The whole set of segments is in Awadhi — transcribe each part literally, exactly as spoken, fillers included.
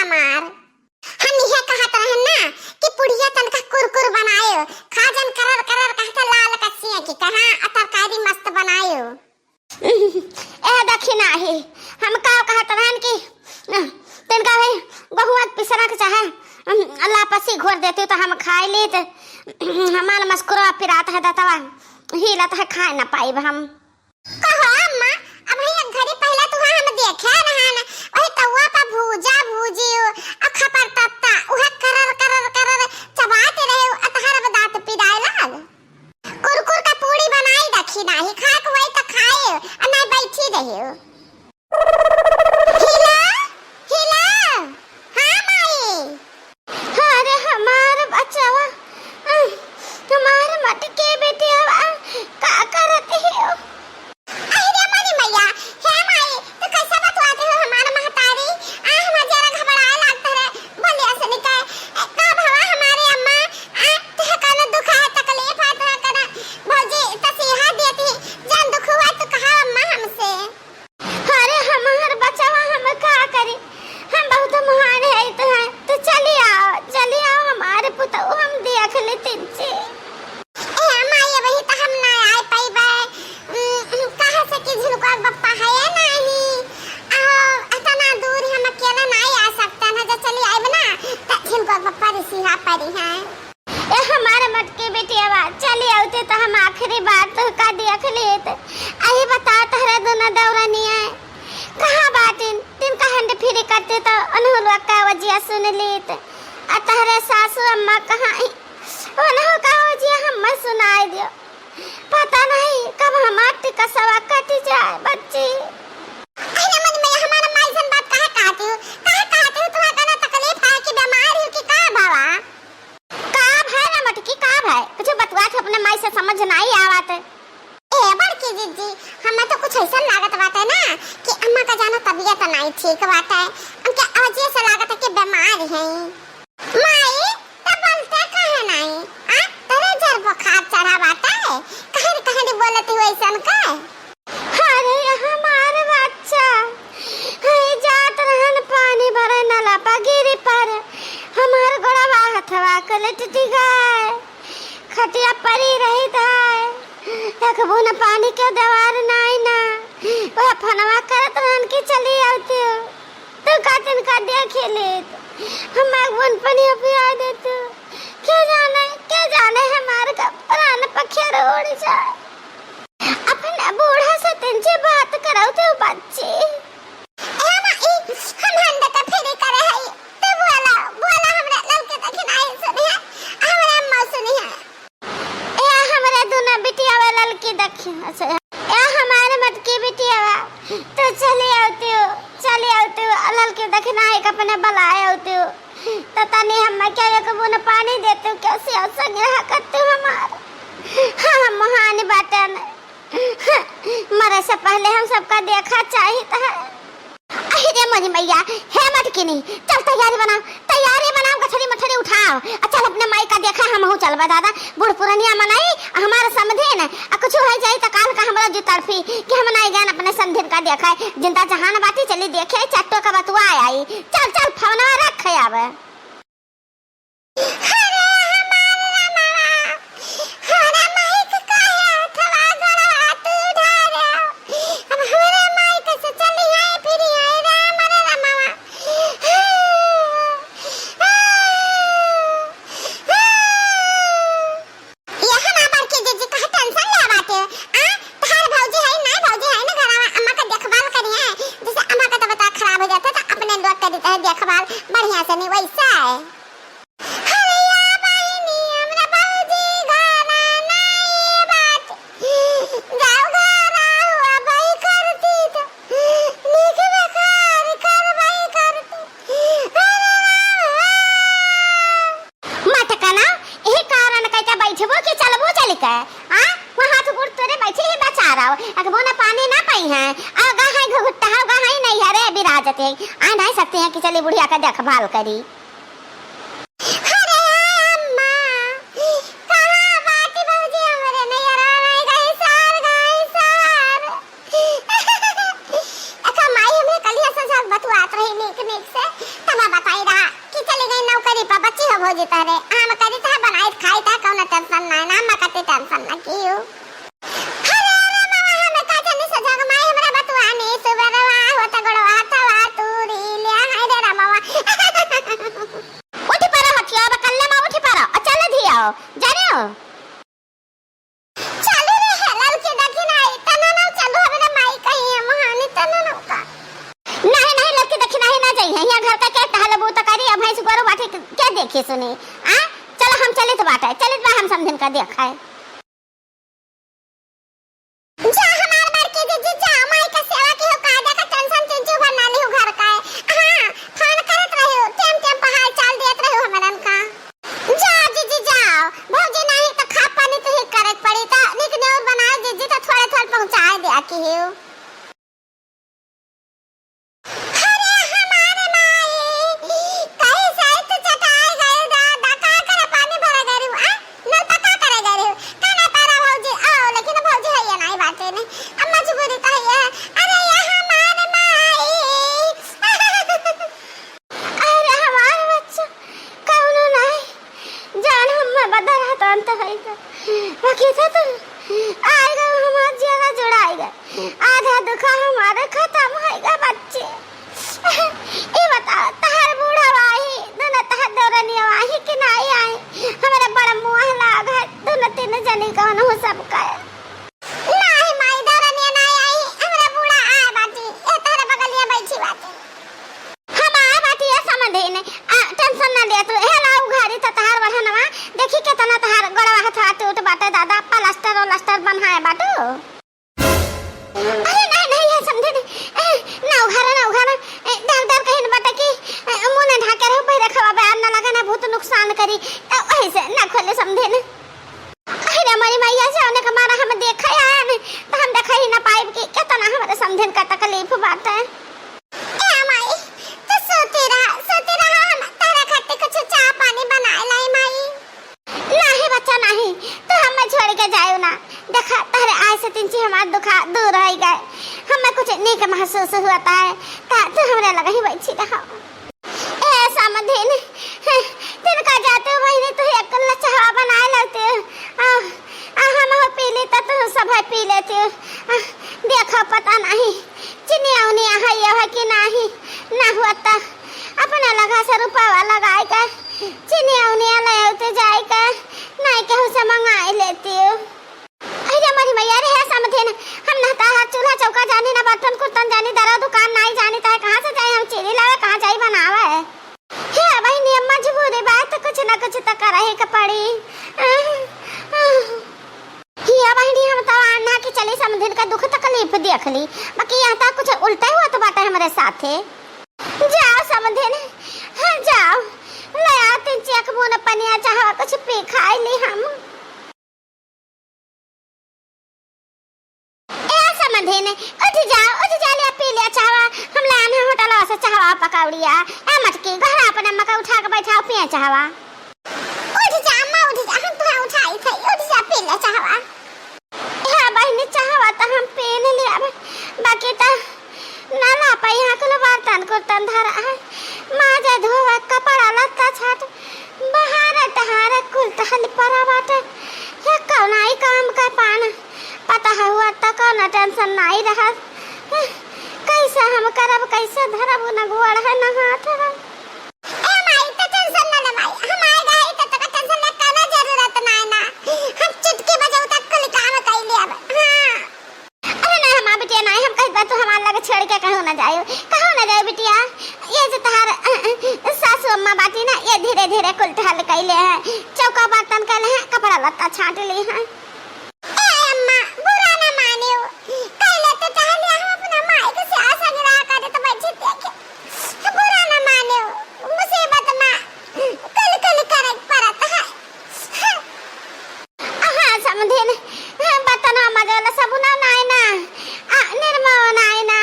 हमार। हम इहे कहत रहन ना कि पुड़िया तनका कुरकुर बनायो, खा जन करर करर कहते लाल कसिया की कहाँ आ तरकारी मस्त बनायो। ए दखिनाही, हम का कहत रहन कि तनका भाई बहुआ पिसना के चाहे लापसी घोर देती तो हम खाई लीत, हमार मस्कुरा पिरात है दतवा, हिलत है, खाए ना पाइब हम। कहो अम्मा, अबही एक घड़ी पहिले तुहा हम देखे रहन, वही तउआ पर भूजा भूजियो, आ खपर तत्ता, उहे करर करर करर चबात रहे, आ तहर अब दाँत पिराए लाग। कुरकुर का पूड़ी बनाई दखिनाही, खाए के होई त खाए, आ नाहीं बैठी रहियो। हिला, हिला, हाँ माई। अरे हमार बचवा, अह, हमार मटके बेटिया, का करत हियो? अरे मोरी मैया, हे माई, तू कैसे बतवाते हो हमार महतारी? आ, हमार जरा घबराए लागत रहे, बोलिया से निकाय, का भवा हमारे अम्मा? आ, तुहे कौनो दुख है, तकलीफ है, तुहे कौनो भौजी तसीहा देती, जौन दुख हुआ तू कहा अम्मा हमसे। अरे हमार बचवा, हम का करी, हम बहुत महान है तो हैं, तो चली आओ, चली आओ हमारे पुतऊ, हम देख लेते जी। ए माई, अबही तो हम ना आए पाइबे, उम, काहे से कि झिनकुआ के पप्पा है नहीं, आ, इतना दूर हम अकेले नहीं आ सकते ना, जब चली आइब ना, तो झिनकुआ के पप्पा रिसिहा परी हैं। ए हमारे मटके बेटियावा, चली आउते तो हम आखिरी बार तोहका देख लेत। अही बता तहरे दुनो दौरनिया कहाँ बाटिन? तिनका hand free करते तो उन्हों लोग का वजिया सुन लेत। आ तहरे सासू अम्मा कहाँ ही? उन्हों का वजिया हमें सुनाई दियो। पता नहीं कब हमार टिकसवा कट जाए बच्ची। अरे मोरी मैया, हमारा माई सन बात काहे कहती हो? काहे कहती हो? तुम्हारा कौनो तकलीफ है कि बीमार हो कि का भवा? का भय रे मटकी, का भय? कुछ बतुआ थे अपने माई से, समझ नाई आवत। ए बड़की जीजी, हमें तो कुछ ऐसा लागत बाटे ना कि अम्मा का जानो तबीयत नाई ठीक बाटे। हमके अवजिए से लागत है कि बीमार है। माई, तब बोलते काहे नाई? आ, तेरे जर बुखार चढ़ा बाटे, कहर कहर बोलती हो ऐसन का? अरे हमार बच्चा, हे जात रहन पानी भरे नला पा गिरी पर, हमार गोड़वा हथवा के लटटी गए, खटिया परी रही धाय, एक बून पानी के देवार नाई ना, वह फनवा करत रहन कि चली आउती हो, तू का तिनका देखे लेत, हम एक बून पनिया पिया देत, के जाने, के जाने हमार का प्राण पखेर उड़ जाए। अपने बूढ़ा से तिनसे बात कराओ तो बच्ची। ए माई, हम हंड के फ्री करे हई। तू बोला, बोला हमरे ललके दखिनाही सुनी है, हमरे अम्मा सुनी है। ए हमरे दुनो बिटिया वे ललकी दखिन से। ए हमारे मटकी बिटियावा, तू चली आउती हो, चली आउती हो, ललकी दखिनाही के अपने बुलाए आउती हो। तो तनी हमें क्या एक बून पानी देते हो, कैसे हो संग्रह करते हो हमार? हाँ, हम महान बाटन। मरे से पहले हम सबका देखा चाहित है। अहि रे मोरी मैया, हे मटकिनी, चल तैयारी बनाओ, तैयारी बनाओ, गठरी मठरी उठाओ, आ चल अपने माई का देखा, हमहू चलबे दादा, बूढ़ पुरनिया मनई, हमार समधिन, आ कुछ हो जाई त काल का हमरा जी तड़फी कि हम नाई गन अपने समधिन का देखा, जिंदा जहान बाटी चली देखे, चट्टो का बतुआ आई, चल चल फोनवा रख अब। अरे हमार रमवा, हमरा माई के काहे हथवा गोड़वा तू ढारे? अब हमरे माई कैसे चली आई फिरी आई रे हमरे रमवा? ये हमार बड़की जीजी काहे tension ले बाटे? आ, तहार भौजी है ना, भौजी है ना घरवा, अम्मा का देखभाल करिए, जैसे अम्मा का तबीयत खराब हो जाता तो अपने लोग कर देते हैं देखभाल बढ़िया से, नहीं वैसा है। अरे या बहिनी, हमरा भौजी घरा नाई बाटे। जाओ घरा हुआ बाई करती तो नीक बेकार करबाई करती। अरे बाबा। मटकना, यही कारण कह के बैठबो कि चलबो चल के? आ? वहाँ हाथ गोड़ तोरे बैठे ही बचा रहो। अगबो न पानी ना पाई हैं। आ गा है घुघुट्टा, गा है नहीं है रे बिराजते। आ नहीं सकते हैं कि चली बुढ़िया का देखभाल करी। अरे अम्मा, कहाँ बाटी भौजी हमरे नैहरा में गई सार, गई सार। अच्छा माई, हमरे कलिया से सब बतुआत रही नीक नीक से, तब बताई भौजी तहरे आम करी था, बनाई खाई था, कौनो tension ना, ना मैं कती tension ना कियो। अरे, अरे, मामा, हमें का जानी से जग माई हमरा बतुआनी, सुबेरवा होत गोड़वा हथवा तूरी ले, हाय रे रामवा। उठी पड़ा हथिया, अब कल्ले में उठी पड़ा, और चल धिया, जानियो। चालू रे है, ललकी दखिनाही, तना ना चालू हवे रे माई, कहीं है मोहानी, तना ना का। नहीं, नहीं, ललकी दखिनाही ना जाई है, यहाँ घर का के टहलबू त करी, अब भैंस गोरू बाटे के, के देखी सुनी, आ? चलो हम चलित बाटे, चलित बा हम समधिन का देखाए। जा हमार बड़की जीजी, जा, माई का सेवा की हो, का देखा tension चिंचू भर ना लिहू घर का है। हाँ, phone करत रहियो, टेम टेम पर हाल चाल देत रहियो हमरन का। जा जीजी जाओ, भौजी नाही त खा पानी तुही करत पड़ी, त निक नेउर बनाए जीजी, त थोड़े थोड़े पहुँचाए दे आकी हियो। अरे हमारे माई, कहीं से तो चटाई गई दादा, का करे पानी भरे गई रहू, आ? नल पर का करे गई रहू? का ना पारा भौजी, आओ, लेकिन भौजी है ये नाही बाटे ने, अब मजबूरी तो है ये। अरे ये हमारे माई। अरे हमार बच्चा, कौनो नाही, जान हम्मे बदर हतान त है का। बाकी था तो आएगा, हमार जिया जुड़ाएगा। आधा दुखा हमारे खत्म होएगा बच्चे। ई बताओ, तहार बूढ़ा वाही, दुनो तहार दौरनिया वाही कि नाही आई? हमारे बड़ा मुँह लाग है, दुनो तीन जनी कौन हो सबका। नाही माई, दौरनिया नाही आई, हमरा बूढ़ा आए बाटी, ए तोहरे बगलिया बैठी बाटी। हम आए बाटी ए समधिन, आ, tension ना ले तू, ए लाऊ घरी त तहार बढ़नवा, देखी केतना तहार गोड़वा हथवा टूट बाटे दादा, प्लास्टर ओलास्टर बन्हाए बाटू। अरे नाही, नाही, ए समधिन, ए, ना उघारा, ना उघारा, ए, डर, डर कहीं न बाटे कि, ए, मुँह ना ढाके रहो, पहले खवा बे, आर ना लगा ना भूत नुकसान करी, त वही से ना खोले समधिन। अरे मोरी मैया, जौने के मारा हम देखे आएन, त हम देखे ही ना पाइब कि केतना हमरे समधिन का तकलीफ बाटे। ए माई, तू सोती रहा, सोती रहा, हम तोहरे खातिर कुछ चाह पानी बनाए लाई माई। नाही बच्चा नाही, तू हमें छोड़ के जायो ना। देखा, तोहरे आए से तिनची हमार दुखा दूर हो गए, हमें कुछ नीक महसूस हुआ है, त तू हमरे लगे ही बैठी रहा। ए समधिन, तिनका जाते हो बहिनी, तू एक कुल्ला चाहवा बनाए लेते हो। आ, आ हम हो पी ली त तू सब है पी लेते हो। आ, देखो पता नाही चिनिया उनिया है ये है कि नाही, ना हुआ त अपना लगा से रुपवा लगाए के चिनिया उनिया ले आते जाए के, नाही केहू से मंगाए लेते हो। अरे मोरी मैया रे, हे समधिन, हम ना तहार चूल्हा चौका जानी, ना बर्तन कुर्तन जानी, दरा दुकान नाही जानी, तहे कहाँ से जाई हम चीनी लावे, कहाँ जाई बनावे? हे बहिनी, अब मजबूरी बा, त कुछ ना कुछ त करही के पड़ी। हे बहिनी, हम त आन्हा के चली समधिन का दुख तकलीफ देख ली, बाकी यहाँ त कुछ उल्टे हुआ त बाटे हमरे साथे। जाओ समधिन, हाँ जाओ, ले आओ तीन चेक बून पनिया चाहवा कुछ पी खाई ली हम। ए समधिन, उठ जा, उठ जा, ले पी ले चाहवा। हम लान है होटलवा से चाहवा पकौड़िया। ए मटकी, घरा अपने मका उठा के बैठाओ, पिए चाहवा। उठ जा अम्मा, उठ जा, हम तुहे उठाई थे, उठ जा, पी ले चाहवा। हाँ बहिनी, चाहवा त हम पी न लिया, बाकी त ना ला पाई, यहाँ कुल बर्तन कुर्तन धरा है, माजे धोवे, कपड़ा लत्ता छाट, बहारे टहारे कुल टहल परा बाटे। ये कौन आई काम का पान, पता है हुआ त कौन tension नाही रहत। कैसे हम करब, कैसे धरब, न गोड़ है, न हाथ है। ए माई, त tension ना ले माई, हम आए गए, त तका tension ले कौनो जरूरत नाही ना। हम चुटकी बजाऊ तक कुल काम कई लेब। हाँ। अरे नाही, हमार बिटिया नाही, हम कहित बा तू हमार लगे छोड़ के कहूँ ना जायो, कहूँ ना जायो बिटिया। ये जो तहार, अ, अ, सासू अम्मा बाटी ना, ये धीरे धीरे कुल टहल कई ले है, चौका बर्तन कई ले है, कपड़ा लत्ता छाट ली है। ए अम्मा, बुरा ना मानियो, कई ले तो टहल हम अपना माई के से आशा निराह करे तो बैठी देखे, बुरा ना मानियो, मुसीबत मा कुल कुल करे परत है। हाँ, समधिन, हाँ, बर्तनवा मजवला सबुना नाही ना, आ, निरमा नाही ना,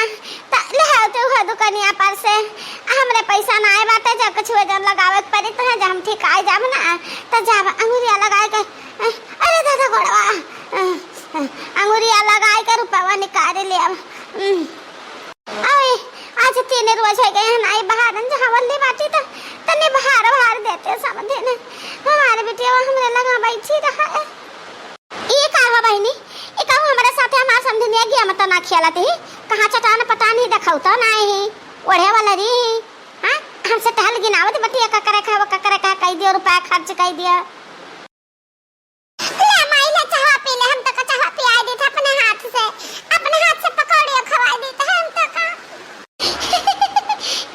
त ले आओ तू हो दुकनिया पर से, आ, हमरे पैसा नाही बाटे, जब कुछ वजन लगावे के पड़ी त है, जब हम ठीक आए जाब ना, त जाब अंगुरिया लगाए के, अरे दादा गोड़वा, अंगुरिया लगाए के रुपवा निकाल ले अब। अरे, आज तीन रोज हो गए हैं, नाही बहारन, जहाँ वल्ली बाटी त तनी बहार, बहार देते। समधिन, हमार बिटिया हमरे लगा बैठी रहा है। ई का हुआ बहिनी? ई का हुआ हमरे साथे? हमार समधिनिया गिया मत ना खेलत ही, कहाँ चटान पटान ही देखौत ना ही, ओढ़े वाला रही। हाँ, हमसे टहल गिनावत बटिया, ककरे खावा, ककरे कहा कह दिया, रुपया खर्च कह दिया। ले माई, ले चाहवा पी ले, हम तो का चाहवा पियाई देत अपने हाथ से, अपने हाथ से पकौड़ियो खवाई देत हम तो का।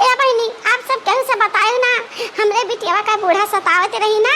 ए बहिनी, आप सब केहू से बतायो ना, हमरे बिटियावा का बूढ़ा सतावत रही ना,